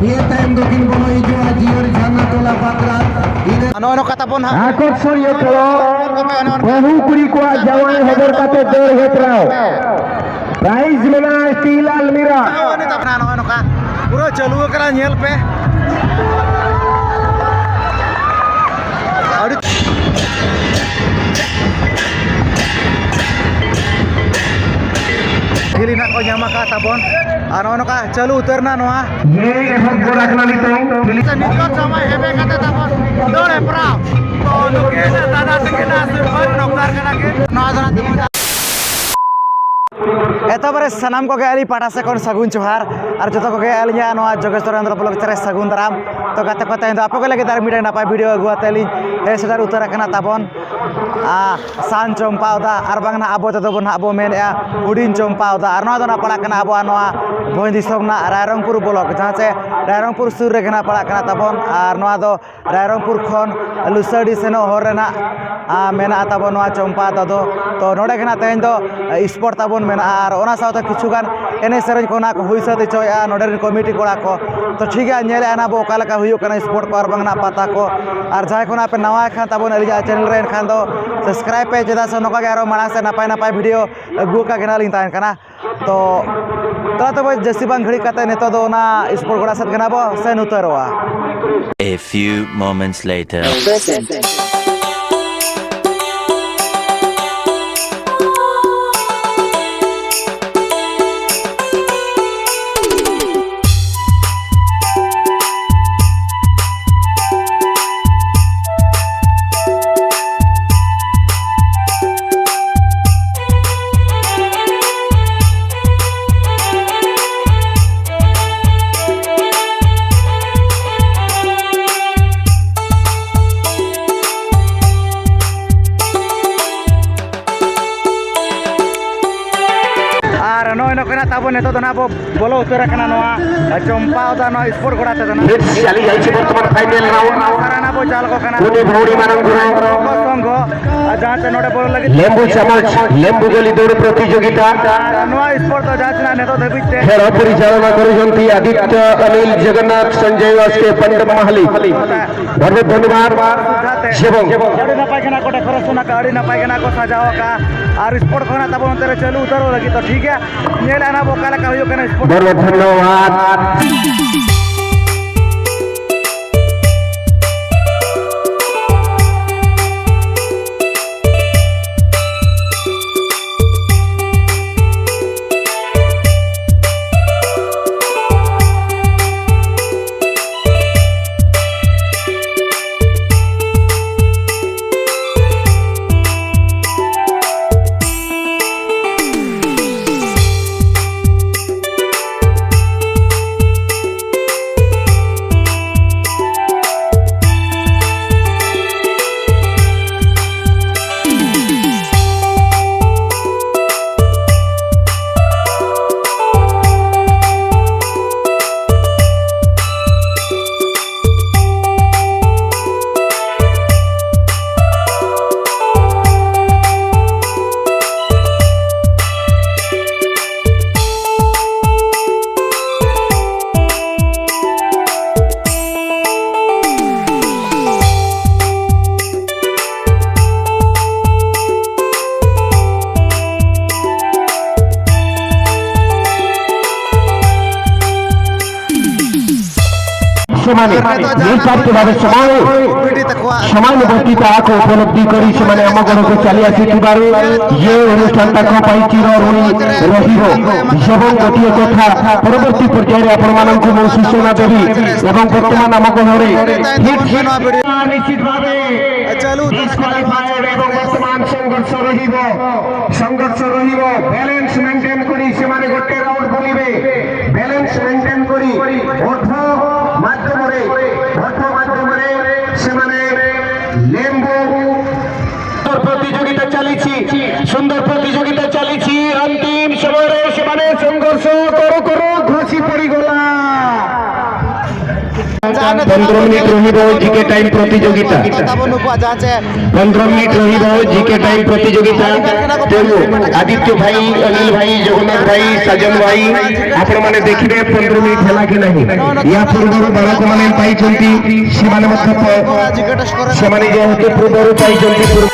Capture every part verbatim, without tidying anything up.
ᱱᱤᱭᱟᱹ ᱛᱟᱭᱚᱢ ᱫᱚᱠᱤᱱ ᱵᱚᱞᱚ ᱦᱤᱡᱩᱜᱼᱟ ᱡᱤᱭᱟᱹᱲ ᱡᱷᱟᱨᱱᱟ ᱴᱚᱞᱟ ᱯᱟᱛᱨᱟ᱾ ᱤᱱᱟᱹ ᱱᱚᱜᱼᱚ ᱱᱚᱝᱠᱟ ᱛᱟᱵᱚᱱ ᱦᱟᱸᱜ᱾ ᱟᱠᱚᱨᱥᱚᱱᱤᱭᱚ ᱠᱷᱮᱞᱳᱰ, ᱵᱟᱹᱦᱩ ᱠᱩᱲᱤ ᱠᱚᱣᱟᱜ ᱡᱟᱶᱟᱭ ᱦᱚᱵᱚᱨ ᱠᱟᱛᱮ ᱫᱟᱹᱲ ᱦᱮᱯᱨᱟᱣ᱾ ᱯᱨᱟᱭᱤᱡᱽ ᱢᱮᱱᱟᱜᱼᱟ ᱥᱴᱤᱞ ᱟᱞᱢᱤᱨᱟ᱾ ᱱᱚᱜᱼᱚ ᱱᱚᱝᱠᱟ ᱯᱩᱨᱟᱹ ᱪᱟᱹᱞᱩ ᱟᱠᱟᱱᱟ, ᱧᱮᱞ ᱯᱮ᱾ ᱟᱹᱰᱤ ᱠᱷᱮᱞ ᱱᱟᱜ ᱠᱚ ᱧᱟᱢ ᱟᱠᱟᱫ ᱛᱟᱵᱚᱱ᱾ ᱟᱨ ᱱᱚᱜᱼᱚ ᱱᱚᱝᱠᱟ ᱪᱟᱹᱞᱩ ᱩᱛᱟᱹᱨ ᱮᱱᱟ ᱱᱚᱣᱟ᱾ ᱱᱤᱛᱚᱜ ᱥᱚᱢᱚᱭ ᱦᱮᱵᱮ ᱠᱟᱛᱮ ᱛᱟᱵᱚᱱ ᱫᱟᱹᱲ ᱦᱮᱯᱨᱟᱣ᱾ ᱛᱚ, ᱱᱩᱠᱤᱱ ᱫᱟᱫᱟ ᱛᱟᱹᱠᱤᱱ ᱟᱥᱤᱨᱵᱟᱫᱽ ᱰᱚᱠᱴᱚᱨ ᱠᱟᱱᱟ ᱠᱤᱱ᱾ ᱱᱚᱣᱟ ᱫᱚ ᱱᱟᱜ ᱛᱮᱵᱚᱱ ᱮᱛᱚᱦᱚᱵ ᱨᱮ ᱥᱟᱱᱟᱢ ᱠᱚᱜᱮ ᱟᱹᱞᱤᱧ ᱯᱟᱦᱴᱟ ᱥᱮᱫ ᱠᱷᱚᱱ ᱥᱟᱹᱜᱩᱱ ᱡᱚᱦᱟᱨ᱾ ᱟᱨ ᱡᱚᱛᱚ ᱠᱚᱜᱮ ᱟᱹᱞᱤᱧᱟᱜ ᱱᱚᱣᱟ ᱡᱳᱜᱮᱥᱣᱚᱨ ᱦᱮᱢᱵᱨᱚᱢ ᱵᱞᱚᱜ ᱨᱮ ᱥᱟᱹᱜᱩᱱ ᱫᱟᱨᱟᱢ᱾ ᱛᱚ ᱜᱟᱛᱮ ᱠᱚ, ᱛᱮᱦᱮᱧ ᱫᱚ ᱟᱯᱮ ᱠᱚ ᱞᱟᱹᱜᱤᱫ ᱟᱨ ᱢᱤᱫᱴᱟᱝ ᱱᱟᱯᱟᱭ ᱵᱷᱤᱰᱤᱭᱳ ᱟᱹᱜᱩ ᱟᱛᱮ ᱞᱤᱧ ᱦᱮᱡ ᱥᱮᱴᱮᱨ ᱩᱛᱟᱹᱨ ᱟᱠᱟᱱᱟ ᱛᱟᱵᱚᱱ᱾ ᱟᱨ ᱥᱟᱱ ᱪᱚᱢᱯᱟ ᱚᱫᱟ, ᱟᱨ ᱵᱟᱝ ᱱᱟᱦᱟᱜ ᱟᱵᱚ ᱛᱮᱫᱚ ᱵᱚᱱ ᱱᱟᱦᱟᱜ ᱵᱚ ᱢᱮᱱᱮᱫᱼᱟ ᱦᱩᱰᱤᱧ ᱪᱚᱢᱯᱟ ᱚᱫᱟ᱾ ᱟᱨ ᱱᱚᱣᱟ ᱫᱚ ᱱᱟᱦᱟᱜ ᱯᱟᱲᱟᱜ ᱠᱟᱱᱟ ᱟᱵᱚᱣᱟᱜ ᱱᱚᱣᱟ ᱵᱷᱚᱸᱡᱽ ᱫᱤᱥᱚᱢ ᱨᱮᱱᱟᱜ ᱨᱟᱭᱨᱚᱝᱯᱩᱨ ᱵᱞᱚᱠ, ᱡᱟᱦᱟᱸ ᱪᱮ ᱨᱟᱭᱨᱚᱝᱯᱩᱨ ᱥᱩᱨ ᱨᱮᱜᱮ ᱱᱟᱦᱟᱜ ᱯᱟᱲᱟᱜ ᱠᱟᱱᱟ ᱛᱟᱵᱚᱱ᱾ ᱟᱨ ᱱᱚᱣᱟ ᱫᱚ ᱨᱟᱭᱨᱚᱝᱯᱩᱨ ᱠᱷᱚᱱ ᱞᱩᱥᱟᱹᱰᱤ ᱥᱮᱱᱚᱜ ᱦᱚᱨ ᱨᱮᱱᱟᱜ, ᱟ, ᱢᱮᱱᱟᱜᱼᱟ ᱛᱟᱵᱚᱱ ᱱᱚᱣᱟ ᱪᱚᱢᱯᱟ ᱚᱫᱟ ᱫᱚ᱾ ᱛᱚ ᱱᱚᱰᱮ ᱜᱮ ᱱᱟᱦᱟᱜ ᱛᱮᱦᱮᱧ ᱫᱚ ᱥᱯᱳᱨᱴ ᱛᱟᱵᱚᱱ ᱢᱮᱱᱟᱜᱼᱟ᱾ ᱟᱨ ᱚᱱᱟ ᱥᱟᱶᱛᱮ ᱠᱤᱪᱷᱩ ᱜᱟᱱ ᱮᱱᱮᱡ ᱥᱮᱨᱮᱧ ᱠᱚ ᱱᱟᱦᱟᱜ ᱠᱚ ᱦᱩᱭ ᱥᱟᱹᱛ ᱦᱚᱪᱚᱭᱮᱫᱼᱟ ᱱᱚᱰᱮ ᱨᱮᱱ ᱠᱚᱢᱤᱴᱤ ᱠᱚᱲᱟ ᱠᱚ᱾ ᱛᱚ ᱴᱷᱤᱠ ᱜᱮᱭᱟ, ᱧᱮᱞᱮᱫᱼᱟ ᱱᱟᱦᱟᱜ ᱵᱚ ᱚᱠᱟ ᱞᱮᱠᱟ ᱦᱩᱭᱩᱜ ᱠᱟᱱᱟ ᱥᱯᱳᱨᱴ ᱠᱚ ᱟᱨ ᱵᱟᱝ ᱱᱟᱦᱟᱜ ᱯᱟᱛᱟ ᱠᱚ᱾ ᱟᱨ ᱡᱟᱦᱟᱸᱭ ᱠᱚ ᱱᱟᱦᱟᱜ ᱯᱮ ᱱᱟᱣᱟ ᱠᱷᱟᱱ ᱛᱟᱵᱚᱱ ᱟᱹᱞᱤᱧᱟᱜ ᱪᱮᱱᱮᱞ ᱨᱮ, ᱮᱱᱠᱷᱟᱱ ᱫᱚ ᱥᱟᱵᱥᱠᱨᱟᱭᱤᱵᱽ ᱯᱮ, ᱪᱮᱫᱟᱜ ᱥᱮ ᱱᱚᱝᱠᱟ ᱜᱮ ᱟᱨᱚ ᱢᱟᱲᱟᱝ ᱥᱮᱫ ᱱᱟᱯᱟᱭ ᱱᱟᱯᱟᱭ ᱵᱷᱤᱰᱤᱭᱳ ᱟᱹᱜᱩ ᱟᱠᱟ ᱜᱮ ᱱᱟᱦᱟᱜ ᱞᱤᱧ ᱛᱟᱦᱮᱱ ᱠᱟᱱᱟ᱾ ᱛᱚ ᱛᱟᱦᱞᱮ ᱛᱚᱵᱮ ᱡᱟᱹᱥᱛᱤ ᱵᱟᱝ ᱜᱷᱟᱹᱲᱤᱡ ᱠᱟᱛᱮ ᱱᱤᱛᱚᱜ ᱫᱚ ᱚᱱᱟ ᱥᱯᱳᱨᱴ ᱜᱚᱰᱟ ᱥᱮᱫ ᱜᱮ ᱱᱟᱦᱟᱜ ᱵᱚ ᱥᱮᱱ ᱩᱛᱟᱹᱨᱚᱜᱼᱟ᱾ A few moments later. ᱟᱨ ᱱᱚᱜᱼᱚᱭ ᱱᱚᱝᱠᱟᱱᱟᱜ ᱛᱟᱵᱚᱱ ᱱᱤᱛᱚᱜ ᱫᱚ ᱱᱟᱦᱟᱜ ᱵᱚ ᱵᱚᱞᱚ ᱩᱛᱟᱹᱨ ᱟᱠᱟᱱᱟ ᱱᱚᱣᱟ ᱪᱚᱢᱯᱟ ᱚᱫᱟ ᱱᱚᱣᱟ ᱥᱯᱳᱨᱴ ᱜᱚᱰᱟ ᱛᱮᱫᱚ ᱱᱟᱦᱟᱜ᱾ ᱪᱟᱹᱞᱤ ᱡᱟᱭᱪᱤ ᱵᱚᱨᱛᱚᱢᱟᱱ ᱯᱷᱟᱭᱱᱮᱞ ᱨᱟᱣᱩᱱᱰ᱾ ᱟᱨ ᱱᱟᱦᱟᱜ ᱵᱚ ᱪᱟᱞ ᱠᱚ ᱠᱟᱱᱟ᱾ ᱯᱩᱱᱤ ᱵᱷᱟᱣᱲᱤ ᱢᱟᱨᱟᱝ ᱵᱩᱨᱩ᱾ ᱥᱚᱝᱜᱷᱚ, ᱟᱨ ᱡᱟᱦᱟᱸ ᱪᱮ ᱱᱚᱰᱮ ᱵᱚᱞᱚ ᱞᱟᱹᱜᱤᱫ ᱞᱮᱢᱵᱩ ᱪᱟᱢᱚᱪ, ᱞᱮᱢᱵᱩ ᱜᱚᱞᱤ ᱫᱟᱹᱲ ᱯᱨᱚᱛᱤᱡᱳᱜᱤᱛᱟ᱾ ᱟᱨ ᱱᱚᱣᱟ ᱥᱯᱳᱨᱴ ᱫᱚ ᱡᱟᱦᱟᱸ ᱛᱤᱱᱟᱹᱜ ᱱᱤᱛᱚᱜ ᱫᱷᱟᱹᱵᱤᱡ ᱛᱮ ᱠᱷᱮᱞ ᱯᱚᱨᱤᱪᱟᱞᱚᱱᱟ ᱠᱚᱨᱩᱪᱷᱚᱱᱛᱤ ᱟᱫᱤᱛᱭᱚ ᱚᱱᱤᱞ ᱡᱚᱜᱚᱱᱱᱟᱛᱷ ᱥᱚᱧᱡᱚᱭ ᱵᱟᱥᱠᱮ ᱯᱚᱱᱰᱤᱛ ᱢᱟᱦᱟᱞᱤ᱾ ᱵᱚᱱᱫᱮ ᱫᱷᱚᱱᱵᱟᱫ᱾ ᱥᱩᱵᱤᱫᱷᱟ ᱛᱮ ᱡᱮᱵᱚᱝ᱾ ᱟᱹᱰᱤ ᱱᱟᱯᱟᱭ ᱜᱮ ᱱᱟᱜ ᱠᱚ ᱰᱮᱠᱳᱨᱮᱥᱚᱱ ᱟᱠᱟᱫ, ᱟᱹᱰᱤ ᱱᱟᱯᱟᱭ ᱜᱮ ᱱᱟᱜ ᱠᱚ ᱥᱟᱡᱟᱣ ᱟᱠᱟᱫ᱾ ᱟᱨ ᱥᱯᱳᱨᱴ ᱠᱚ ᱱᱟᱜ ᱛᱟᱵᱚᱱ ᱚᱱᱛᱮ ᱨᱮ ᱪᱟᱹᱞᱩ ᱩᱛᱟᱹᱨᱚᱜ ᱞᱟᱹᱜᱤᱫ, ᱛᱚ ᱴᱷᱤᱠ ᱜᱮᱭᱟ, ᱧᱮᱞ ᱟᱱᱟ ᱵᱚ ᱚᱠᱟ ᱞᱮᱠᱟ ᱦᱩᱭᱩᱜ ᱠᱟᱱᱟ ᱥᱯᱳᱨᱴ᱾ ᱵᱚᱱᱫᱮ ᱫᱷᱚᱱᱵᱟᱫ᱾ ସେମାନେ ନିର୍ବାଚିତ ଭାବେ ସମାନ ସମାନୁବର୍ତ୍ତିତା ଆକୁ ଉପଲବ୍ଧି କରି ସେମାନେ ଆମ ଗଣକୁ ଚାଲି ଆସିଥିବାରୁ ଇଏ ଅନୁଷ୍ଠାନ ତାଙ୍କ ପାଇଁ ଚିର ଋଣୀ ରହିବ। ଏବଂ ଗୋଟିଏ କଥା, ପରବର୍ତ୍ତୀ ପର୍ଯ୍ୟାୟରେ ଆପଣମାନଙ୍କୁ ମୁଁ ସୂଚନା ଦେବି ଏବଂ ବର୍ତ୍ତମାନ ଆମ ଗଣରେ ହିଟ୍ ନିଶ୍ଚିତ ଭାବେ ଡିସକ୍ୱାଲିଫାଏଡ ଏବଂ ବର୍ତ୍ତମାନ ସଂଘର୍ଷ ରହିବ, ସଂଘର୍ଷ ରହିବ। ବ୍ୟାଲେନ୍ସ ମେଣ୍ଟେନ କରି ସେମାନେ ଗୋଟେ ରାଉଣ୍ଡ ବୁଲିବେ। ବ୍ୟାଲେନ୍ସ ମେଣ୍ଟେନ କରି ଓଠ ମାଧ୍ୟମରେ, ଓଠ ମାଧ୍ୟମରେ ସେମାନେ ଲେମ୍ବୁ। ସୁନ୍ଦର ପ୍ରତିଯୋଗିତା ଚାଲିଛି, ସୁନ୍ଦର ପ୍ରତିଯୋଗିତା ଚାଲିଛି। ଅନ୍ତିମ ସମୟରେ ସେମାନେ ସଂଘର୍ଷ କରୁ କରୁ ଖସି ପଡ଼ିଗଲା। ପନ୍ଦର ମିନିଟ୍ ରହିବ ଜିକେ ଟାଇମ୍ ପ୍ରତିଯୋଗିତା। ପନ୍ଦର ମିନିଟ୍ ରହିବ ଜିକେ ଟାଇମ୍ ପ୍ରତିଯୋଗିତା। ତେଣୁ ଆଦିତ୍ୟ ଭାଇ, ଅନିଲ ଭାଇ, ଜଗନ୍ନାଥ ଭାଇ, ସାଜନ ଭାଇ, ଆପଣମାନେ ଦେଖିବେ ପନ୍ଦର ମିନିଟ୍ ହେଲା କି ନାହିଁ। ୟା ପୂର୍ବରୁ ବାଳକମାନେ ପାଇଛନ୍ତି, ସେମାନେ ମଧ୍ୟ ପ-, ସେମାନେ ଯେହେତୁ ପୂର୍ବରୁ ପାଇଛନ୍ତି, ପୂର୍ବ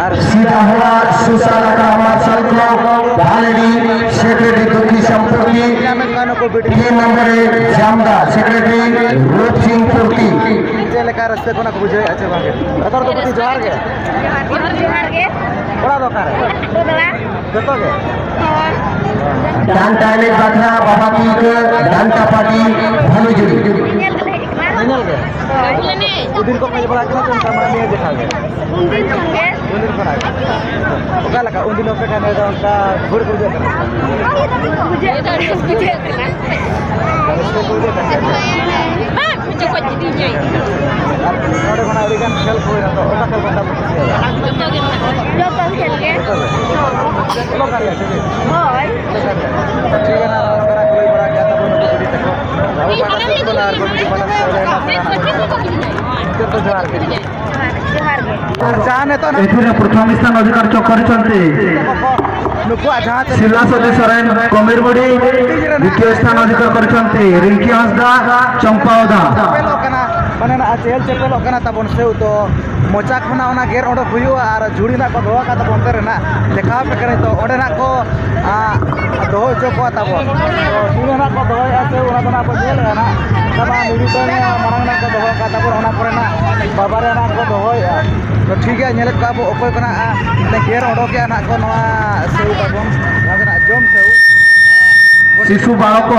ᱟᱨ ᱥᱤᱫᱟ ᱦᱚᱲᱟᱜ ᱥᱩᱥᱟᱱ ᱟᱠᱟᱱᱟ ᱢᱟᱨᱥᱟᱞ ᱠᱚ, ᱵᱷᱟᱞᱮᱰᱤ ᱥᱮᱠᱨᱮᱴᱟᱨᱤ ᱫᱩᱠᱷᱤ ᱥᱚᱢᱯᱚᱨᱠᱤ, ᱛᱤᱱ ᱱᱚᱢᱵᱚᱨ ᱨᱮ ᱡᱟᱢᱫᱟ ᱥᱮᱠᱨᱮᱴᱟᱨᱤ ᱨᱩᱯ ᱥᱤᱝ ᱯᱩᱨᱛᱤ᱾ ᱪᱮᱫ ᱞᱮᱠᱟ ᱨᱟᱹᱥᱠᱟᱹ ᱠᱚ ᱚᱱᱟ ᱠᱚ ᱵᱩᱡᱷᱟᱹᱣᱮᱫᱼᱟ ᱪᱮ ᱵᱟᱝ? ᱡᱚᱦᱟᱨ ᱜᱮ᱾ ᱡᱚᱦᱟᱨ ᱜᱮ᱾ ᱚᱲᱟᱜ ᱫᱚ ᱚᱠᱟᱨᱮ? ᱫᱚᱫᱚᱲᱟ᱾ ᱡᱚᱛᱚ ᱜᱮ? ᱦᱳᱭ᱾ ᱰᱟᱱᱴᱟ ᱮᱱᱮᱡ ᱵᱟᱠᱷᱨᱟ ᱵᱟᱵᱟ ᱛᱤᱞᱠᱟᱹ ᱰᱟᱱᱴᱟ ᱯᱟᱨᱴᱤ ᱵᱷᱟᱞᱩᱡᱩᱲᱤ᱾ ᱧᱮᱞ ᱠᱟᱛᱮ ᱦᱤᱡᱩᱜ ᱩᱱᱫᱤᱱ ᱠᱚ ᱠᱷᱚᱡ ᱵᱟᱲᱟ ᱠᱟᱱᱟ ᱥᱮ ᱚᱱᱠᱟ ᱢᱟᱱᱮ ᱱᱤᱭᱟᱹ ᱡᱮᱠᱷᱟ ᱜᱮ? ᱩᱱᱫᱤᱱ ᱠᱷᱚᱱ ᱜᱮ᱾ ᱩᱱᱫᱤᱱ ᱠᱷᱚᱱᱟᱜ ᱜᱮ᱾ ᱚᱠᱟ ᱞᱮᱠᱟ ᱩᱱᱫᱤᱱ ᱚᱯᱮ ᱠᱷᱟᱱ ᱫᱚ ᱚᱱᱠᱟ ᱵᱷᱳᱨ ᱠᱚ ᱵᱩᱡᱷᱟᱹᱜ ᱠᱟᱱᱟ? ᱵᱩᱡᱷᱟᱹᱜ ᱫᱚ ᱟᱹᱰᱤ ᱵᱮᱥ ᱵᱩᱡᱷᱟᱹᱜ ᱠᱟᱱᱟ᱾ ᱨᱟᱹᱥᱠᱟᱹ ᱠᱚ ᱵᱩᱡᱷᱟᱹᱜ ᱠᱟᱱ ᱜᱮᱭᱟ? ᱵᱟᱝ, ᱡᱚᱠᱷᱚᱡ ᱡᱩᱫᱤ ᱧᱟᱭ᱾ ᱟᱨ ᱱᱚᱰᱮ ᱠᱷᱚᱱᱟᱜ ᱟᱹᱰᱤ ᱜᱟᱱ ᱠᱷᱮᱞ ᱠᱚ ᱦᱩᱭᱱᱟ, ᱛᱚ ᱚᱠᱟ ᱠᱷᱮᱞ ᱠᱚ ᱛᱟᱯᱮ ᱠᱩᱥᱤᱭᱟᱜᱼᱟ? ᱡᱚᱛᱚ ᱜᱮ ᱢᱮᱱᱟᱜᱼᱟ᱾ ᱡᱚᱛᱚ ᱠᱷᱮᱞ ᱜᱮ᱾ ᱡᱚᱛᱚ ᱜᱮ? ᱚᱠᱟ ᱨᱮᱭᱟᱜ ᱥᱮ ᱪᱮᱫ? ᱦᱳᱭ᱾ ᱴᱷᱤᱠ ᱜᱮᱭᱟ, ᱱᱚᱝᱠᱟᱱᱟᱜ ᱠᱚ ᱞᱟᱹᱭ ᱵᱟᱲᱟ ᱠᱮᱫᱟ ᱛᱟᱵᱚᱱ ᱱᱩᱠᱩ ᱵᱤᱴᱤ ᱛᱟᱠᱚ᱾ ᱟᱵᱚ ᱯᱟᱦᱴᱟ ᱥᱮᱫ ᱠᱷᱚᱱ ᱟᱨ ᱠᱚᱢᱤᱴᱤ ᱯᱟᱦᱴᱟ ᱥᱮᱫ ᱠᱷᱚᱱ ᱟᱭᱢᱟ ᱥᱟᱨᱦᱟᱣ᱾ ᱪᱮᱫ ᱫᱚ ᱡᱚᱦᱟᱨ ᱜᱮ᱾ ᱡᱚᱦᱟᱨ ᱜᱮ᱾ ᱟᱨ ᱡᱟᱦᱟᱸ ᱱᱤᱛᱚᱜ ᱱᱟ- ଏଥିରେ ପ୍ରଥମ ସ୍ଥାନ ଅଧିକାର କରିଛନ୍ତି ନୁᱠᱩᱣᱟᱜ ᱡᱟᱦᱟᱸ ᱛᱮ ᱥᱤᱞᱟ ସତୀ ସୋରେନ କମିରମୁଡି, ଦ୍ୱିତୀୟ ସ୍ଥାନ ଅଧିକାର କରିଛନ୍ତି ରିଙ୍କି ହାଁସଦା, ଚମ୍ପା ଓଦା। ᱪᱮᱯᱮᱞᱚᱜ ᱠᱟᱱᱟ, ᱢᱟᱱᱮ ᱱᱟ ᱪᱮᱦᱮᱞ ᱪᱮᱯᱮᱞᱚᱜ ᱠᱟᱱᱟ ᱛᱟᱵᱚᱱ ᱥᱮ ᱩᱛᱚ ᱢᱚᱪᱟ ᱠᱷᱚᱱᱟᱜ ᱚᱱᱟ ᱜᱮᱨ ᱚᱰᱚᱠ ᱦᱩᱭᱩᱜᱼᱟ ᱟᱨ ᱡᱷᱩᱲᱤ ᱱᱟᱜ ᱠᱚ ᱫᱚᱦᱚ ᱠᱟᱜ ᱛᱟᱵᱚᱱ ᱚᱱᱛᱮ ᱨᱮᱱᱟᱜ ᱫᱮᱠᱷᱟᱣ ᱟᱯᱮ ᱠᱟᱹᱱᱟᱹᱧ᱾ ᱛᱚ ᱚᱸᱰᱮ ᱱᱟᱜ ᱠᱚ, ᱟ, ᱫᱚᱦᱚ ᱦᱚᱪᱚ ᱠᱚᱣᱟ ᱛᱟᱵᱚᱱ᱾ ᱛᱚ ᱛᱤᱱᱟᱹᱜ ᱱᱟᱜ ᱠᱚ ᱫᱚᱦᱚᱭᱮᱫᱼᱟ ᱥᱮ ᱚᱱᱟ ᱫᱚ ᱱᱟᱜ ᱵᱚ ᱧᱮᱞᱮᱫᱼᱟ ᱱᱟᱜ᱾ ᱚᱱᱟ ᱢᱟ ᱢᱤᱫ ᱢᱤᱫᱴᱟᱝ ᱢᱟᱲᱟᱝ ᱱᱟᱜ ᱠᱚ ᱫᱚᱦᱚ ᱠᱟᱜ ᱛᱟᱵᱚᱱ, ᱚᱱᱟ ᱠᱚᱨᱮᱱᱟᱜ ᱵᱟᱵᱟ ᱨᱮ ᱱᱟᱜ ᱠᱚ ᱫᱚᱦᱚᱭᱮᱫᱼᱟ᱾ ᱛᱚ ᱴᱷᱤᱠ ᱜᱮᱭᱟ, ᱧᱮᱞᱮᱫ ᱠᱚᱣᱟ ᱵᱚ ᱚᱠᱚᱭ ᱠᱚ ᱱᱟᱜ, ᱟ, ᱜᱮᱨ ᱚᱰᱚᱠᱮᱜᱼᱟ ᱱᱟᱜ ᱠᱚ ᱱᱚᱣᱟ ᱥᱮᱣ ᱛᱟᱵᱚᱱ, ᱡᱟᱦᱟᱸ ᱫᱚ ᱱᱟᱜ ᱡᱚᱢ ᱥᱮᱣ᱾ ᱥᱤᱥᱩ ᱵᱟᱲᱠᱚ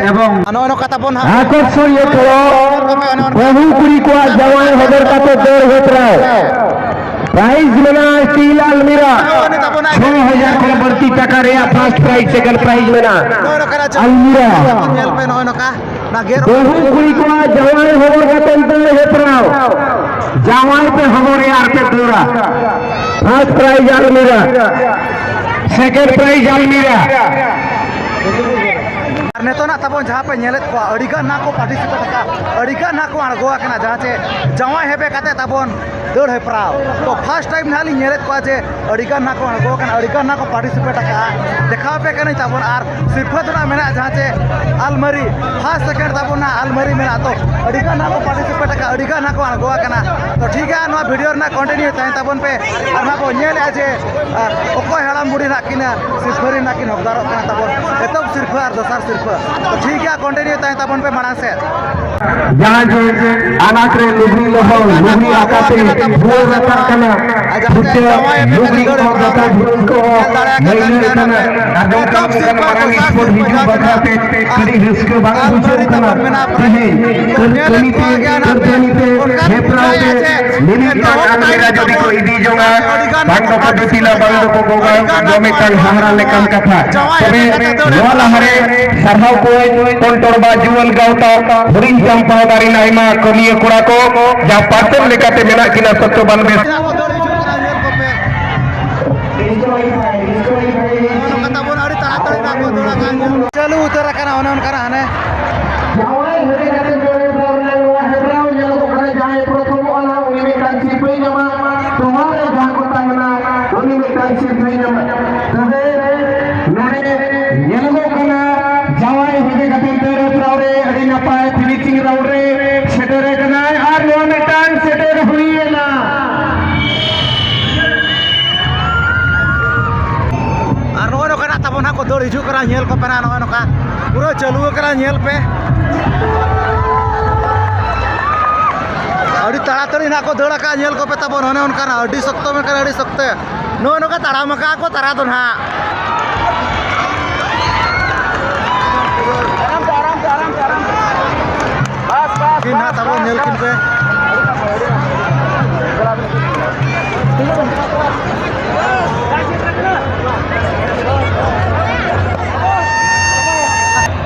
ᱮᱵᱚᱝ ᱟᱨ ᱱᱚᱜᱼᱚᱭ ᱱᱚᱝᱠᱟ ᱛᱟᱵᱚᱱ ᱦᱟᱸᱜ ᱟᱠᱚᱨᱥᱚᱱᱤᱭᱚ ᱠᱷᱮᱞᱚᱸᱰ, ᱵᱟᱹᱦᱩ ᱠᱩᱲᱤ ᱠᱚᱣᱟᱜ ᱡᱟᱶᱟᱭ ᱦᱚᱵᱚᱨ ᱠᱟᱛᱮ ᱫᱟᱹᱲ ᱦᱮᱯᱨᱟᱣ᱾ ᱯᱨᱟᱭᱤᱡᱽ ᱢᱮᱱᱟᱜᱼᱟ ᱥᱴᱤᱞ ᱟᱞᱢᱤᱨᱟ, ᱱᱚᱜᱼᱚᱭ ᱛᱟᱵᱚᱱ ᱦᱟᱸᱜ ᱪᱷᱚ ᱦᱟᱡᱟᱨ ᱠᱷᱚᱱ ᱵᱟᱹᱲᱛᱤ ᱴᱟᱠᱟ ᱨᱮᱭᱟᱜ ᱯᱷᱟᱨᱥᱴ ᱯᱨᱟᱭᱤᱡᱽ, ᱥᱮᱠᱮᱱᱰ ᱯᱨᱟᱭᱤᱡᱽ ᱢᱮᱱᱟᱜᱼᱟ ᱱᱚᱜᱼᱚᱭ ᱱᱚᱝᱠᱟᱱᱟᱜ ᱪᱮᱫ ᱟᱞᱢᱤᱨᱟ᱾ ᱧᱮᱞ ᱯᱮ, ᱱᱚᱜᱼᱚᱭ ᱱᱚᱝᱠᱟ ᱱᱟ ᱜᱮᱨ ᱵᱟᱹᱦᱩ ᱠᱩᱲᱤ ᱠᱚᱣᱟᱜ ᱡᱟᱶᱟᱭ ᱦᱚᱵᱚᱨ ᱠᱟᱛᱮ ᱫᱟᱹᱲ ᱦᱮᱯᱨᱟᱣ᱾ ᱡᱟᱶᱟᱭ ᱯᱮ ᱦᱚᱵᱚᱨᱮᱭᱟ ᱟᱨ ᱯᱮ ᱫᱟᱹᱲᱟ᱾ First prize almirah, second prize almirah. ᱟᱨ ᱱᱤᱛᱚᱜ ᱱᱟᱜ ᱛᱟᱵᱚᱱ ᱡᱟᱦᱟᱸ ᱯᱮ ᱧᱮᱞᱮᱫ ᱠᱚᱣᱟ, ᱟᱹᱰᱤ ᱜᱟᱱ ᱱᱟᱜ ᱠᱚ ᱯᱟᱨᱴᱤᱥᱤᱯᱮᱴ ᱟᱠᱟᱫ, ᱟᱹᱰᱤ ᱜᱟᱱ ᱱᱟᱜ ᱠᱚ ᱟᱬᱜᱚ ᱟᱠᱟᱱᱟ, ᱡᱟᱦᱟᱸ ᱪᱮ ᱡᱟᱶᱟᱭ ᱦᱮᱵᱮ ᱠᱟᱛᱮ ᱛᱟᱵᱚᱱ ᱫᱟᱹᱲ ᱦᱮᱯᱨᱟᱣ᱾ ᱛᱚ ᱯᱷᱟᱥᱴ ᱴᱟᱭᱤᱢ ᱱᱟᱜ ᱞᱤᱧ ᱧᱮᱞᱮᱫ ᱠᱚᱣᱟ ᱡᱮ ᱟᱹᱰᱤ ᱜᱟᱱ ᱱᱟᱜ ᱠᱚ ᱟᱬᱜᱚ ᱟᱠᱟᱱᱟ, ᱟᱹᱰᱤ ᱜᱟᱱ ᱱᱟᱜ ᱠᱚ ᱯᱟᱨᱴᱤᱥᱤᱯᱮᱴ ᱟᱠᱟᱫᱼᱟ᱾ ᱫᱮᱠᱷᱟᱣ ᱟᱯᱮ ᱠᱟᱹᱱᱟᱹᱧ ᱛᱟᱵᱚᱱ, ᱟᱨ ᱥᱤᱨᱯᱷᱟᱹ ᱫᱚ ᱱᱟᱜ ᱢᱮᱱᱟᱜᱼᱟ, ᱡᱟᱦᱟᱸ ᱪᱮ ᱟᱞᱢᱟᱨᱤ ᱯᱷᱟᱥᱴ ᱥᱮᱠᱮᱱᱰ ᱛᱟᱵᱚᱱ ᱱᱟᱜ ᱟᱞᱢᱟᱨᱤ ᱢᱮᱱᱟᱜᱼᱟ᱾ ᱛᱚ ᱟᱹᱰᱤ ᱜᱟᱱ ᱱᱟᱜ ᱠᱚ ᱯᱟᱨᱴᱤᱥᱤᱯᱮᱴ ᱟᱠᱟᱫᱼᱟ, ᱟᱹᱰᱤ ᱜᱟᱱ ᱱᱟᱜ ᱠᱚ ᱟᱬᱜᱚ ᱟᱠᱟᱱᱟ᱾ ᱛᱚ ᱴᱷᱤᱠ ᱜᱮᱭᱟ, ᱱᱚᱣᱟ ᱵᱷᱤᱰᱤᱭᱳ ᱨᱮᱱᱟᱜ ᱠᱚᱱᱴᱤᱱᱤᱭᱩ ᱛᱟᱦᱮᱸ ᱛᱟᱵᱚᱱ ᱯᱮ, ᱟᱨ ᱱᱟᱜ ᱵᱚᱱ ᱧᱮᱞᱮᱫᱼᱟ ᱡᱮ, ᱟᱨ ᱚᱠᱚᱭ ᱦᱟᱲᱟᱢ ᱵᱩᱲᱦᱤ ᱱᱟᱜ ᱠᱤᱱ ᱥᱤᱨᱯᱷᱟᱹ ᱨᱮ ᱱᱟᱜ ᱠᱤᱱ ᱦᱚᱠᱫᱟᱨᱚᱜ ᱠᱟᱱᱟ ᱛᱟᱵᱚᱱ, ᱮᱛᱚᱦᱚᱵ ᱥᱤᱨᱯᱷᱟᱹ ᱟᱨ ᱫᱚᱥᱟᱨ ᱥᱤᱨᱯᱷᱟᱹ᱾ ᱛᱚ ᱴᱷᱤᱠ ᱜᱮᱭᱟ, ᱠᱚᱱᱴᱤᱱᱤᱭᱩ ᱛᱟᱦᱮᱸ ᱛᱟᱵᱚᱱ ᱯᱮ ᱢᱟᱲᱟᱝ ᱥᱮᱫ᱾ ᱡᱟᱦᱟᱸ ᱡᱮ ᱟᱱᱟᱴ ᱨᱮ ᱞᱩᱜᱽᱲᱤ ᱞᱚᱦᱚᱫ, ᱞᱩᱜᱽᱲᱤ ᱟᱠᱟᱛᱮ ᱵᱷᱩᱣᱟᱹᱝ ᱨᱟᱠᱟᱵ ᱠᱟᱱᱟ, ᱯᱷᱩᱴᱟᱹ ᱞᱩᱜᱽᱲᱤ ᱠᱚ, ᱫᱚᱛᱚ ᱵᱷᱩᱣᱟᱹᱝ ᱠᱚ ᱢᱟᱹᱭᱞᱟᱹᱜ ᱠᱟᱱᱟ᱾ ᱟᱨ ᱱᱚᱝᱠᱟ ᱢᱟᱨᱟᱝ ᱢᱟᱨᱟᱝ ᱥᱯᱳᱨᱴ ᱦᱤᱡᱩᱜ ᱵᱟᱠᱷᱨᱟ ᱛᱮ ᱟᱹᱰᱤ ᱨᱟᱹᱥᱠᱟᱹ ᱵᱟᱝ ᱵᱩᱡᱷᱟᱹᱜ ᱠᱟᱱᱟ᱾ ᱛᱮᱦᱮᱧ ᱠᱟᱹᱨᱫᱷᱟᱹᱱᱤ ᱛᱮ, ᱠᱟᱹᱨᱫᱷᱟᱹᱱᱤ ᱛᱮ ᱦᱮᱯᱨᱟᱣ ᱛᱮ ᱢᱤᱢᱤᱫᱴᱟᱝ ᱟᱞᱢᱤᱨᱟ ᱡᱩᱫᱤ ᱠᱚ ᱤᱫᱤ ᱡᱚᱝᱟ, ᱵᱟᱝ ᱫᱚᱠᱚ ᱡᱩᱛᱤᱞᱟ, ᱵᱟᱝ ᱫᱚᱠᱚ ᱜᱚᱜᱟ, ᱱᱚᱣᱟ ᱢᱤᱫᱴᱟᱝ ᱦᱟᱦᱟᱲᱟ ᱞᱮᱠᱟᱱ ᱠᱟᱛᱷᱟ᱾ ᱛᱚᱵᱮ ᱱᱚᱣᱟ ᱞᱟᱦᱟᱨᱮ ᱥᱟᱨᱦᱟᱣ ᱠᱚᱣᱟᱧ ᱠᱚᱱᱴᱚᱲᱵᱟ ᱡᱩᱣᱟᱹᱱ ᱜᱟᱶᱛᱟ ᱦᱩᱰᱤᱧ ᱪᱟᱢᱯᱟ ᱫᱟᱨᱮ ᱟᱭᱢᱟ ᱠᱟᱹᱢᱤᱭᱟᱹ ᱠᱚᱲᱟ ᱠᱚ, ᱡᱟᱦᱟᱸ ᱯᱟᱨᱥᱮᱞ ᱞᱮᱠᱟᱛᱮ ᱢᱮᱱᱟᱜ ᱠᱤᱱᱟ ᱥᱚᱛᱭᱚᱵᱟᱱ ᱵᱮᱥ᱾ ᱪᱟᱹᱞᱩ ᱩᱛᱟᱹᱨ ᱟᱠᱟᱱᱟ ᱚᱱᱮ ᱚᱱᱠᱟᱱᱟᱜ ᱦᱟᱱᱮ᱾ ᱡᱟᱦᱟᱸᱭ ᱦᱮᱡ ᱠᱟᱛᱮ ᱱᱚᱰᱮ ᱯᱨᱳᱜᱨᱟᱢ ᱱᱚᱣᱟ ᱦᱮᱯᱨᱟᱣ ᱧᱮᱞᱚᱜᱚᱜ ᱠᱟᱱᱟ, ᱡᱟᱦᱟᱸᱭ ᱯᱨᱚᱛᱷᱚᱢᱚᱜᱼᱟ ᱱᱟᱦᱟᱜ, ᱩᱱᱤ ᱢᱤᱫᱴᱟᱝ ᱥᱤᱨᱯᱟᱹᱭ ᱧᱟᱢᱟ᱾ ᱛᱚᱣᱟ ᱨᱮ ᱡᱟᱦᱟᱸ ᱠᱚ ᱛᱟᱦᱮᱱᱟ, ᱩᱱᱤ ᱢᱤᱫᱴᱟᱝ ᱥᱤᱨᱯᱟᱹᱭ ᱧᱟᱢᱟ᱾ ᱛᱚᱵᱮ ᱱᱚᱰᱮ ᱧᱮᱞᱚᱜᱚᱜ ᱠᱟᱱᱟ, ᱡᱟᱶᱟᱭ ᱦᱮᱡ ᱠᱟᱛᱮ ᱱᱚᱰᱮ ᱦᱮᱯᱨᱟᱣ ᱨᱮ ᱟᱹᱰᱤ ᱱᱟᱯᱟᱭ ᱯᱷᱤᱱᱤᱥᱤᱝ ᱨᱟᱣᱩᱱᱰ ᱨᱮ ᱥᱮᱴᱮᱨ ᱟᱠᱟᱱᱟᱭ ᱟᱨ ᱱᱚᱣᱟ ᱢᱤᱫᱴᱟᱝ ᱥᱮᱴᱮᱨ ᱦᱩᱭᱮᱱᱟ᱾ ᱟᱨ ᱱᱚᱜᱼᱚᱭ ᱱᱚᱝᱠᱟᱱᱟᱜ ᱛᱟᱵᱚᱱ ᱦᱟᱸᱜ ᱠᱚ ᱫᱟᱹᱲ ᱦᱤᱡᱩᱜ ᱠᱟᱱᱟ, ᱧᱮᱞ ᱠᱚᱯᱮ ᱱᱟᱜ ᱱᱚᱜᱼᱚᱭ ᱱᱚᱝᱠᱟ ᱯᱩᱨᱟᱹ ᱪᱟᱹᱞᱩ ᱟᱠᱟᱱᱟ, ᱧᱮᱞ ᱯᱮ᱾ ᱟᱹᱰᱤ ᱛᱟᱲᱟᱛᱟᱲᱤ ᱱᱟᱜ ᱠᱚ ᱫᱟᱹᱲ ᱟᱠᱟᱫ, ᱧᱮᱞ ᱠᱚᱯᱮ ᱛᱟᱵᱚᱱ, ᱚᱱᱮ ᱚᱱᱠᱟᱱᱟᱜ ᱟᱹᱰᱤ ᱥᱚᱠᱛᱚ, ᱢᱮᱱᱠᱷᱟᱱ ᱟᱹᱰᱤ ᱥᱚᱠᱛᱚ᱾ ᱱᱚᱜᱼᱚᱭ ᱱᱚᱝᱠᱟ ᱛᱟᱲᱟᱢ ᱟᱠᱟᱫ ᱠᱚ ᱛᱟᱨᱟ ᱫᱚ ᱱᱟᱜ᱾ ᱟᱨᱟᱢ ᱛᱮ, ᱟᱨᱟᱢ ᱛᱮ, ᱟᱨᱟᱢ ᱛᱮ, ᱟᱨᱟᱢ ᱛᱮ᱾ ᱵᱟᱥ, ᱵᱟᱥ, ᱠᱤᱱ ᱱᱟᱜ ᱵᱟᱥ, ᱛᱟᱵᱚᱱ ᱵᱟᱥ, ᱧᱮᱞ ᱠᱤᱱ ᱵᱟᱥ᱾ ᱯᱮ᱾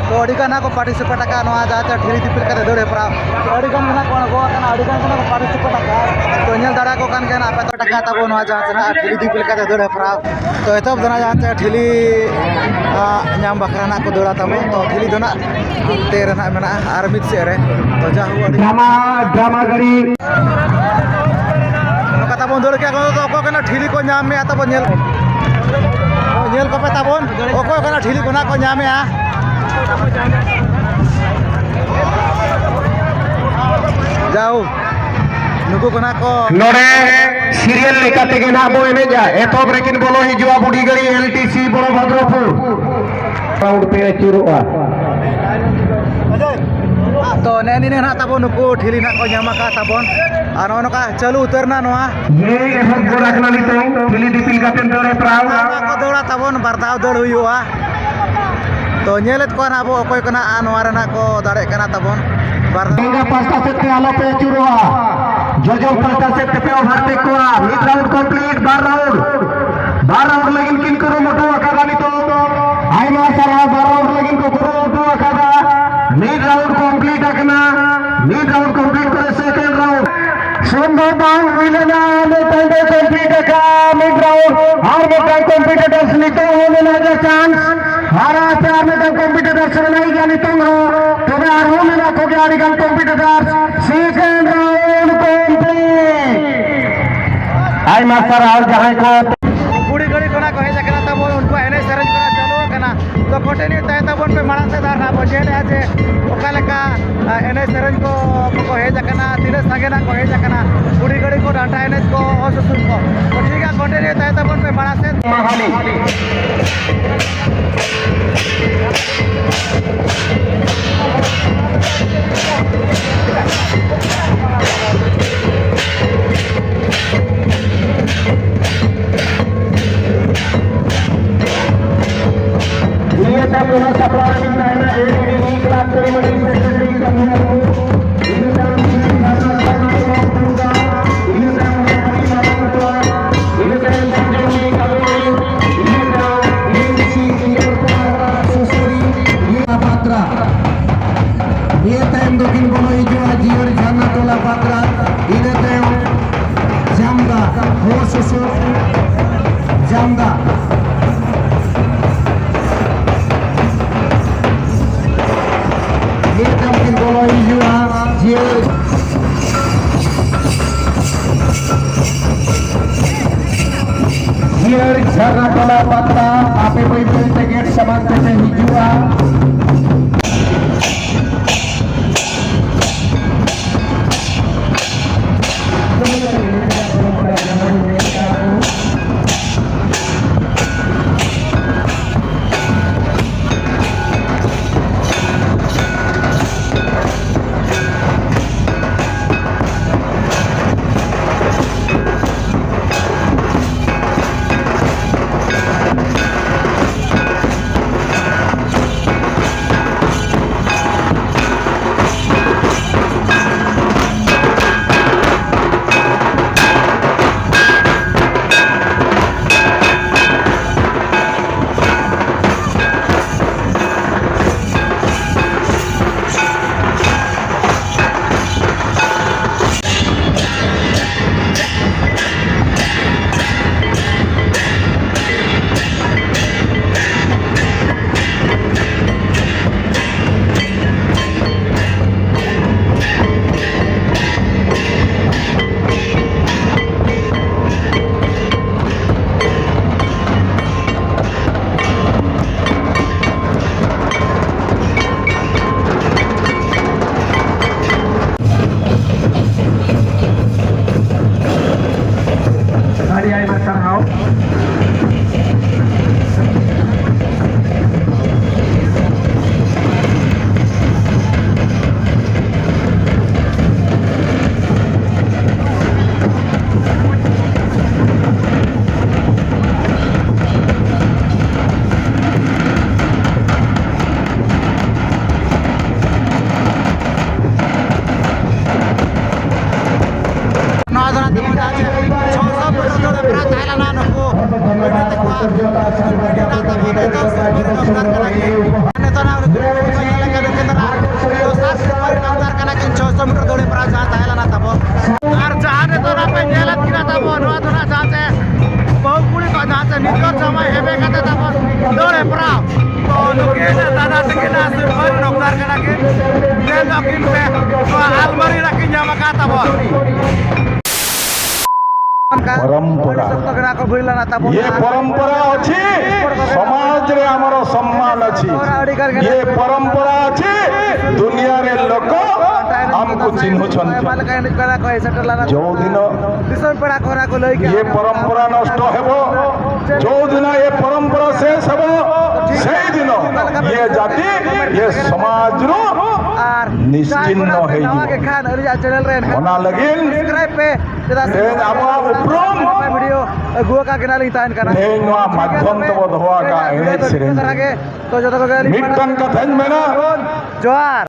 ᱛᱚ, ᱟᱹᱰᱤ ᱜᱟᱱ ᱦᱟᱸᱜ ᱠᱚ ᱯᱟᱨᱴᱤᱥᱤᱯᱮᱴ ᱟᱠᱟᱫ ᱱᱚᱣᱟ ᱡᱟᱦᱟᱸ ᱴᱷᱤᱞᱤ ᱫᱤᱯᱤᱞ ᱠᱟᱛᱮ ᱫᱟᱹᱲ ᱦᱮᱯᱨᱟᱣ᱾ ᱛᱚ, ᱟᱹᱰᱤ ᱜᱟᱱ ᱜᱮ ᱦᱟᱸᱜ ᱠᱚ ᱟᱬᱜᱚ ᱟᱠᱟᱱᱟ, ᱟᱹᱰᱤ ᱜᱟᱱ ᱜᱮ ᱦᱟᱸᱜ ᱠᱚ ᱯᱟᱨᱴᱤᱥᱤᱯᱮᱴ ᱟᱠᱟᱫ᱾ ᱛᱚ, ᱧᱮᱞ ᱫᱟᱲᱮᱭᱟᱠᱚ ᱠᱟᱱ ᱜᱮᱭᱟ ᱱᱟᱜ ᱟᱯᱮ ᱫᱚ ᱴᱟᱠᱟ ᱛᱟᱵᱚ ᱱᱚᱣᱟ ᱡᱟᱦᱟᱸ ᱥᱮ ᱱᱟᱜ ᱴᱷᱤᱞᱤ ᱫᱤᱯᱤᱞ ᱠᱟᱛᱮ ᱫᱟᱹᱲ ᱦᱮᱯᱨᱟᱣ᱾ ᱛᱚ, ᱮᱛᱚᱦᱚᱵ ᱫᱚ ᱱᱟᱜ ᱡᱟᱦᱟᱸ ᱥᱮ ᱴᱷᱤᱞᱤ, ᱟ, ᱧᱟᱢ ᱵᱟᱠᱷᱨᱟ ᱱᱟᱜ ᱠᱚ ᱫᱟᱹᱲᱟ ᱛᱟᱵᱚ᱾ ᱛᱚ, ᱴᱷᱤᱞᱤ ᱫᱚ ᱱᱟᱜ ᱦᱟᱱᱛᱮ ᱨᱮ ᱱᱟᱜ ᱢᱮᱱᱟᱜᱼᱟ ᱟᱨ ᱢᱤᱫ ᱥᱮᱫ ᱨᱮ᱾ ᱛᱚ, ᱡᱟ ᱦᱳ, ᱟᱹᱰᱤ ᱰᱨᱟᱢᱟ, ᱰᱨᱟᱢᱟ ᱜᱟᱹᱲᱤ᱾ ᱱᱚᱝᱠᱟ ᱛᱟᱵᱚᱱ ᱫᱟᱹᱲ ᱠᱮᱜᱼᱟ ᱠᱚ, ᱚᱠᱚᱭ ᱠᱟᱱᱟ ᱴᱷᱤᱞᱤ ᱠᱚ ᱧᱟᱢ ᱢᱮᱭᱟ ᱛᱟᱵᱚᱱ ᱧᱮᱞ᱾ ᱧᱮᱞ ᱠᱚᱯᱮ ᱛᱟᱵᱚᱱ, ᱚᱠᱚᱭ ᱠᱟᱱᱟ ᱴᱷᱤᱞᱤ ᱠᱚ ᱱᱟᱜ ᱠᱚ ᱧᱟᱢᱮᱜᱼᱟ᱾ ᱡᱟᱣ, ᱱᱩᱠᱩ ᱠᱚ ᱱᱟᱜ ᱠᱚ ᱱᱚᱰᱮ ᱥᱤᱨᱤᱭᱟᱞ ᱞᱮᱠᱟ ᱛᱮᱜᱮ ᱱᱟᱜ ᱵᱚ ᱮᱱᱮᱡᱟ᱾ ᱮᱛᱚᱦᱚᱵ ᱨᱮᱠᱤᱱ ᱵᱚᱞᱚ ᱦᱤᱡᱩᱜᱼᱟ ᱵᱩᱰᱷᱤ ᱜᱟᱹᱲᱤ ᱮᱞ ᱴᱤ ᱥᱤ ᱵᱚᱲᱚ ᱵᱷᱟᱫᱨᱚᱯᱩᱨ᱾ ᱨᱟᱣᱩᱱᱰ ᱯᱮ ᱟᱹᱪᱩᱨᱚᱜᱼᱟ᱾ ᱛᱚ ᱱᱮᱜᱼᱮ ᱱᱤᱱᱟᱹ ᱱᱟᱦᱟᱜ ᱛᱟᱵᱚᱱ ᱱᱩᱠᱩ ᱴᱷᱤᱞᱤ ᱱᱟᱦᱟᱜ ᱠᱚ ᱧᱟᱢ ᱟᱠᱟᱫ ᱛᱟᱵᱚᱱ᱾ ᱟᱨ ᱱᱚᱜᱼᱚ ᱱᱚᱝᱠᱟ ᱪᱟᱹᱞᱩ ᱩᱛᱟᱹᱨ ᱮᱱᱟ ᱱᱚᱣᱟ᱾ ᱤᱭᱟᱹ ᱮᱦᱚᱵ ᱜᱚᱫ ᱟᱠᱟᱱᱟ ᱱᱤᱛᱚᱝ, ᱴᱷᱤᱞᱤ ᱫᱤᱯᱤᱞ ᱠᱟᱛᱮ ᱫᱟᱹᱲ ᱦᱮᱯᱨᱟᱣ᱾ ᱱᱚᱣᱟ ᱠᱚ ᱫᱟᱹᱲᱟ ᱛᱟᱵᱚᱱ, ᱵᱟᱨ ᱫᱷᱟᱣ ᱫᱟᱹᱲ ᱦᱩᱭᱩᱜᱼᱟ᱾ ᱛᱚ ᱧᱮᱞᱮᱫ ᱠᱚᱣᱟ ᱱᱟᱦᱟᱜ ᱵᱚ ᱚᱠᱚᱭ ᱠᱚ ᱱᱟᱦᱟᱜ ᱱᱚᱣᱟ ᱨᱮ ᱱᱟᱦᱟᱜ ᱠᱚ ᱫᱟᱲᱮᱜ ᱠᱟᱱᱟ ᱛᱟᱵᱚᱱ᱾ ᱵᱟᱨ ᱫᱷᱟᱣ᱾ ᱮᱸᱜᱟ ᱯᱟᱦᱴᱟ ᱥᱮᱫ ᱛᱮ ᱟᱞᱚ ᱯᱮ ᱟᱹᱪᱩᱨᱚᱜᱼᱟ, ᱡᱚᱡᱚᱢ ᱯᱟᱦᱴᱟ ᱥᱮᱫ ᱛᱮᱯᱮ ᱚᱵᱷᱟᱨ ᱴᱮᱠ ᱠᱚᱣᱟ᱾ ᱢᱤᱫ ᱨᱟᱣᱩᱱᱰ ᱠᱚᱢᱯᱞᱤᱴ, ᱵᱟᱨ ᱨᱟᱣᱩᱱᱰ, ᱵᱟᱨ ᱨᱟᱣᱩᱱᱰ ᱞᱟᱹᱜᱤᱫ ᱠᱤᱱ ᱠᱩᱨᱩᱢᱩᱴᱩ ᱟᱠᱟᱫᱟ ᱱᱤᱛᱚᱜ᱾ ᱟᱭᱢᱟ ᱥᱟᱨᱦᱟᱣ, ᱵᱟᱨ ᱨᱟᱣᱩᱱᱰ ᱞᱟᱹᱜᱤᱫ ᱠᱚ ᱠᱩᱨᱩᱢᱩᱴᱩ ᱟᱠᱟᱫᱟ᱾ ᱢᱤᱫ ᱨᱟᱣᱩᱱᱰ ᱠᱚᱢᱯᱞᱤᱴ ᱟᱠᱟᱱᱟ, ᱢᱤᱫ ᱨᱟᱣᱩᱱᱰ ᱠᱚᱢᱯᱞᱤᱴ ᱠᱚᱨᱮ ᱥᱮᱠᱮᱱᱰ ᱨᱟᱣᱩᱱᱰ ᱥᱚᱢᱵᱷᱚᱵ ᱵᱟᱝ ᱦᱩᱭ ᱞᱮᱱᱟ, ᱢᱤᱫᱴᱟᱝ ᱫᱚ ᱠᱚᱢᱯᱞᱤᱴ ᱟᱠᱟᱫ ᱢᱤᱫ ᱨᱟᱣᱩᱱᱰ, ᱟᱨ ᱢᱤᱫᱴᱟᱝ ᱠᱚᱢᱯᱤᱴᱤᱴᱟᱨ ᱱᱤᱛᱚᱜ ᱦᱚᱸ ᱢᱮᱱᱟᱜ ᱜᱮᱭᱟ ᱪᱟᱱᱥ, ᱦᱟᱨᱟ ᱥᱮ ᱟᱨ ᱢᱤᱫᱴᱟᱝ ᱠᱚᱢᱯᱤᱴᱤᱴᱟᱨ ᱢᱮᱱᱟᱭ ᱜᱮᱭᱟ ᱱᱤᱛᱚᱝ ᱦᱚᱸ, ᱛᱚᱵᱮ ᱟᱨᱦᱚᱸ ᱢᱮᱱᱟᱜ ᱠᱚᱜᱮᱭᱟ ᱟᱹᱰᱤ ᱜᱟᱱ ᱠᱚᱢᱯᱤᱴᱤᱴᱟᱨ᱾ Second round complete. ᱟᱭᱢᱟ ᱥᱟᱨᱦᱟᱣ ᱡᱟᱦᱟᱸᱭ ᱠᱚ ᱠᱩᱲᱤ ᱜᱟᱹᱲᱤ ᱠᱷᱚᱱᱟᱜ ᱠᱚ ᱦᱮᱡ ᱟᱠᱟᱱᱟ ᱛᱟᱵᱚᱱ, ᱩᱱᱠᱩᱣᱟᱜ ᱮᱱᱮᱡ ᱥᱮᱨᱮᱧ ᱠᱚ ᱪᱟᱹᱞᱩ ᱟᱠᱟᱱᱟ᱾ ᱛᱚ ᱠᱚᱱᱴᱤᱱᱤᱭᱩ ᱛᱟᱦᱮᱸ ᱛᱟᱵᱚᱱ ᱯᱮ ᱢᱟᱲᱟᱝ ᱥᱮᱫ, ᱟᱨ ᱱᱟᱦᱟᱜ ᱵᱚᱱ ᱧᱮᱞᱮᱜᱼᱟ ᱡᱮ ᱚᱠᱟ ᱞᱮᱠᱟ, ᱟ, ᱮᱱᱮᱡ ᱥᱮᱨᱮᱧ ᱠᱚ ᱠᱚ ᱦᱮᱡ ᱟᱠᱟᱱᱟ, ᱛᱤᱱᱟᱹᱜ ᱥᱟᱸᱜᱮ ᱱᱟᱜ ᱠᱚ ᱦᱮᱡ ᱟᱠᱟᱱᱟ, ᱠᱩᱲᱤ ᱜᱟᱹᱲᱤ ᱠᱚ, ᱰᱟᱱᱴᱟ ᱮᱱᱮᱡ ᱠᱚ, ᱦᱚᱲ ᱥᱩᱥᱩᱨ ᱠᱚ᱾ ᱛᱚ ᱴᱷᱤᱠ ᱜᱮᱭᱟ, ᱠᱚᱱᱴᱤᱱᱤᱭᱩ ᱛᱟᱦᱮᱸ ᱛᱟᱵᱚᱱ ᱯᱮ ᱢᱟᱲᱟᱝ ᱥᱮᱫ᱾ ᱢᱟᱦᱟᱞᱤ᱾ ᱱᱤᱭᱟᱹ ᱛᱟᱭᱚᱢ ᱚᱱᱟ ᱥᱟᱯᱲᱟᱣ ᱨᱮ ᱢᱮᱱᱟᱭᱟ ᱮ ᱰᱤ ᱰᱤ ᱠᱞᱟᱵᱽ ᱠᱚᱢᱤᱴᱤ ᱥᱮᱠᱨᱮᱴᱟᱨᱤ ᱠᱟᱹᱢᱤᱭᱟᱹ ᱠᱚ, ᱤᱱᱟᱹ ᱛᱟᱭᱚᱢ ᱤᱱᱟᱹ ᱛᱟᱭᱚᱢ ᱤᱱᱟᱹ ᱛᱟᱭᱚᱢ ᱥᱟᱱᱡᱚᱭ ᱠᱟᱹᱢᱤᱭᱟᱹ, ᱤᱱᱟᱹ ᱛᱟᱭᱚᱢ ᱥᱩᱥᱟᱹᱨᱤ, ᱤᱭᱟᱹ ᱯᱟᱛᱨᱟ᱾ ᱱᱤᱭᱟᱹ ᱛᱟᱭᱚᱢ ᱫᱚᱠᱤᱱ ᱵᱚᱞᱚ ᱦᱤᱡᱩᱜᱼᱟ ᱡᱤᱭᱟᱹᱲ ᱡᱷᱟᱨᱱᱟ ᱴᱚᱞᱟ ᱯᱟᱛᱨᱟ, ᱤᱱᱟᱹ ᱛᱟᱭᱚᱢ ᱡᱟᱢᱫᱟ, ᱦᱚᱲ ᱥᱩᱥᱩᱨ ᱡᱟᱢᱫᱟ᱾ ᱱᱤᱭᱟᱹ ᱛᱟᱭᱚᱢ ᱠᱤᱱ ᱵᱚᱞᱚ ᱦᱤᱡᱩᱜᱼᱟ ᱡᱤᱭᱟᱹᱲ, ᱡᱤᱭᱟᱹᱲ ᱡᱷᱟᱨᱱᱟ ᱴᱚᱞᱟ ᱯᱟᱛᱨᱟ, ᱟᱯᱮ ᱵᱟᱹᱭ ᱵᱟᱹᱭ ᱛᱮ ᱜᱮᱴ ᱥᱟᱢᱟᱝ ᱛᱮᱯᱮ ᱦᱤᱡᱩᱜᱼᱟ᱾ ᱱᱩᱠᱤᱱ ᱫᱟᱫᱟ ᱛᱟᱹᱠᱤᱱᱟᱜ ᱥᱩᱯᱟᱹᱨᱤ ᱰᱚᱠᱴᱚᱨ ᱠᱟᱱᱟ ᱠᱤᱱ᱾ ᱧᱮᱞ ᱧᱚᱜ ᱠᱤᱱ ᱯᱮ, ᱱᱚᱣᱟ ᱟᱞᱢᱟᱨᱤ ᱨᱮᱠᱤᱱ ᱧᱟᱢ ᱟᱠᱟᱫ ᱛᱟᱵᱚᱱ᱾ ᱯᱚᱨᱚᱢᱯᱚᱨᱟ᱾ ᱟᱹᱰᱤ ᱥᱚᱠᱛᱚ ᱜᱮ ᱱᱚᱣᱟ ᱠᱚ ᱵᱷᱤᱲ ᱞᱮᱱᱟ ᱛᱟᱵᱚᱱ᱾ ଇଏ ପରମ୍ପରା ଅଛି, ସମାଜରେ ଆମର ସମ୍ମାନ ଅଛି। ଇଏ ପରମ୍ପରା ଅଛି, ଦୁନିଆରେ ଲୋକ ଆମକୁ ଚିହ୍ନୁଛନ୍ତି। ᱚᱠᱟ ᱞᱮᱠᱟ ᱮᱱᱮᱡ ᱯᱮᱲᱟ ᱠᱚ ᱦᱮᱡ ᱥᱮᱴᱮᱨ ᱞᱮᱱᱟ᱾ ଯୋଉଦିନ ଦିଶᱚᱢ ᱯᱮᱲᱟ ᱠᱚ ᱚᱱᱟ ᱠᱚ ᱞᱟᱹᱭ ᱠᱮᱜᱼᱟ। ଇଏ ପରମ୍ପରା ନଷ୍ଟ ହେବ, ଯୋଉଦିନ ଏ ପରମ୍ପରା ଶେଷ ହେବ, ସେଇଦିନ ଇଏ ଜାତି, ଏ ସମାଜରୁ ᱟᱨ ନିଶ୍ଚିହ୍ନ ᱡᱟᱦᱟᱸᱭ ᱠᱚ ᱱᱟᱣᱟ ହେଇଯିବ। ᱜᱮ ᱠᱷᱟᱱ ᱟᱹᱞᱤᱧᱟᱜ ᱪᱮᱱᱮᱞ ᱨᱮ ᱮᱱᱠᱷᱟᱱ ᱚᱱᱟ ᱞᱟᱹᱜᱤᱫ ᱥᱟᱵᱥᱠᱨᱟᱭᱤᱵ ᱯᱮ, ᱪᱮᱫᱟᱜ ᱥᱮ ᱛᱮᱦᱮᱧ ᱟᱵᱚᱣᱟᱜ ᱩᱯᱨᱩᱢ ᱱᱟᱯᱟᱭ ᱵᱷᱤᱰᱤᱭᱳ ᱟᱹᱜᱩ ᱟᱠᱟᱫ ᱜᱮ ᱱᱟᱜ ᱞᱤᱧ ᱛᱟᱦᱮᱱ ᱠᱟᱱᱟ᱾ ᱛᱮᱦᱮᱧ ᱱᱚᱣᱟ ᱢᱟᱫᱽᱫᱷᱚᱢ ᱛᱮᱵᱚ ᱫᱚᱦᱚ ᱟᱠᱟᱫ ᱮᱱᱮᱡ ᱥᱮᱨᱮᱧ᱾ ᱛᱚ ᱡᱚᱛᱚ ᱠᱚᱜᱮ ᱟᱹᱞᱤᱧ ᱢᱤᱫᱴᱟᱝ ᱠᱟᱛᱷᱟᱧ ᱢᱮᱱᱟ, ᱡᱚᱦᱟᱨ᱾